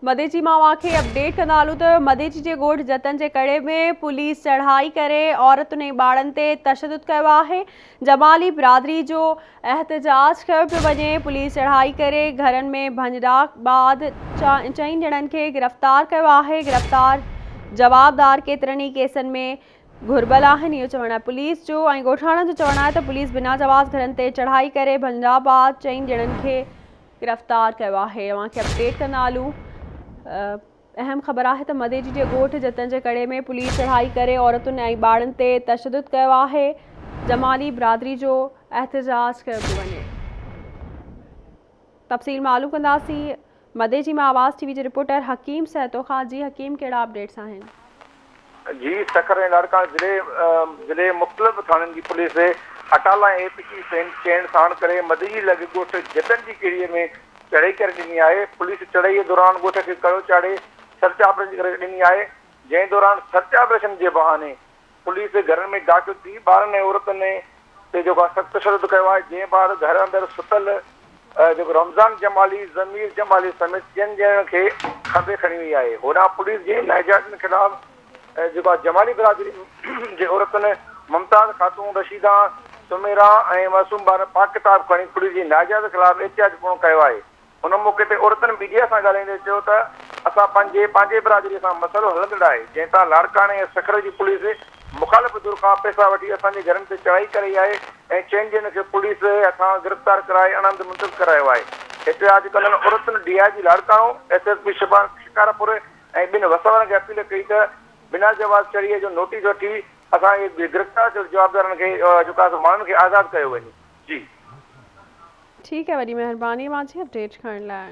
مديجي مان اوهان کي اپڊيٽ ڪندا هلون ته مديجي جي ڳوٺ جتن جي ڪڙي ۾ پوليس چڙهائي ڪري عورتن ۽ ٻارڙن تي تشدد ڪيو آهي جمالي برادري جو احتجاج ڪيو پيو وڃي پوليس چڙهائي ڪري گهرن ۾ ڀڃڊاڪ بعد چئن ڄڻن کي گرفتار ڪيو آهي گرفتار جوابدار ڪيترن ئي ڪيسن ۾ گهربل آهن اهو چوڻ آهي پوليس جو ۽ ڳوٺاڻن جو چوڻ آهي ته پوليس بنا جواز گهرن تي چڙهائي ڪري ڀڃڊاڪ بعد چئن ڄڻن کي گرفتار ڪيو آهي اوهان کي اپڊيٽ ڪندا هلون اهم خبر آهي ته مديجي جي ڳوٺ جتن جي ڪڙي ۾ پوليس چڙهائي ڪري عورتن ۽ ٻارڙن تي تشدد ڪيو آهي جمالي برادري جو احتجاج ڪيو پيو وڃي تفصيل معلوم ڪنداسين مديجي مان آواز ٽي وي جي رپورٽر حڪيم سهتو کان جي حڪيم ڪهڙا اپڊيٽس آهن. جي سکر ۽ لاڙڪاڻي ضلعي ضلعي مختلف ٿاڻن جي پوليس اٽالا ۽ اي پي ڪي چين ساڻ ڪري مدئجي لڳ ڳوٺ جتن جي ڪيڙي ۾ چڙهئي ڪري ڏني آهي پوليس چڙهئي دوران ڳوٺ کي ڪڙو چاڙهي سرچ آپريشن ڪري ڏني آهي جنهن دوران سرچ آپريشن جي بهاني پوليس گهرن ۾ داخل ٿي ٻارن ۽ عورتن تي جيڪو آهي سخت تشدد ڪيو آهي جنهن بعد گهر اندر ستل جيڪو رمضان جمالي، ضمير جمالي سميت چئن ڄڻن کي کنڀي کڻي وئي آهي. هوڏانهن پوليس جي ناجائزين خلاف جيڪو آهي جمالي برادري جي عورتن ممتاز خاتون، رشيده، سميرا ۽ معصوم ٻارن پاڪ ڪتاب کڻي پوليس جي ناجائز خلاف احتجاج پڻ ڪيو آهي. ان موقعي تي عورتن ميڊيا سان ڳالهائيندي چيو ته اسان پنهنجي پنهنجي برادري سان مسئلو هلندڙ آهي جنهن تان لاڙڪاڻي ۽ سکر جي پوليس مخالف ڌر کان پئسا وٺي اسان جي گهرن تي چڙهائي ڪري آهي ۽ چئن ڄڻن کي پوليس هٿان گرفتار ڪرائي اڻ هنڌ منتقل ڪرايو آهي. احتجاج ڪندڙن عورتن D I G Larkana, S S P Shikarpur ۽ ٻين وس وارن کي اپيل ڪئي ته بنا جواز چڙهي جو نوٽيس وٺي اسان جي گرفتار ٿيل جوابدارن کي جيڪو آهي سو ماڻهن کي آزاد ڪيو وڃي. جي. ٺيڪ آهي وڏي مهرباني اوهان جي اپڊيٽ ڪرڻ لاء.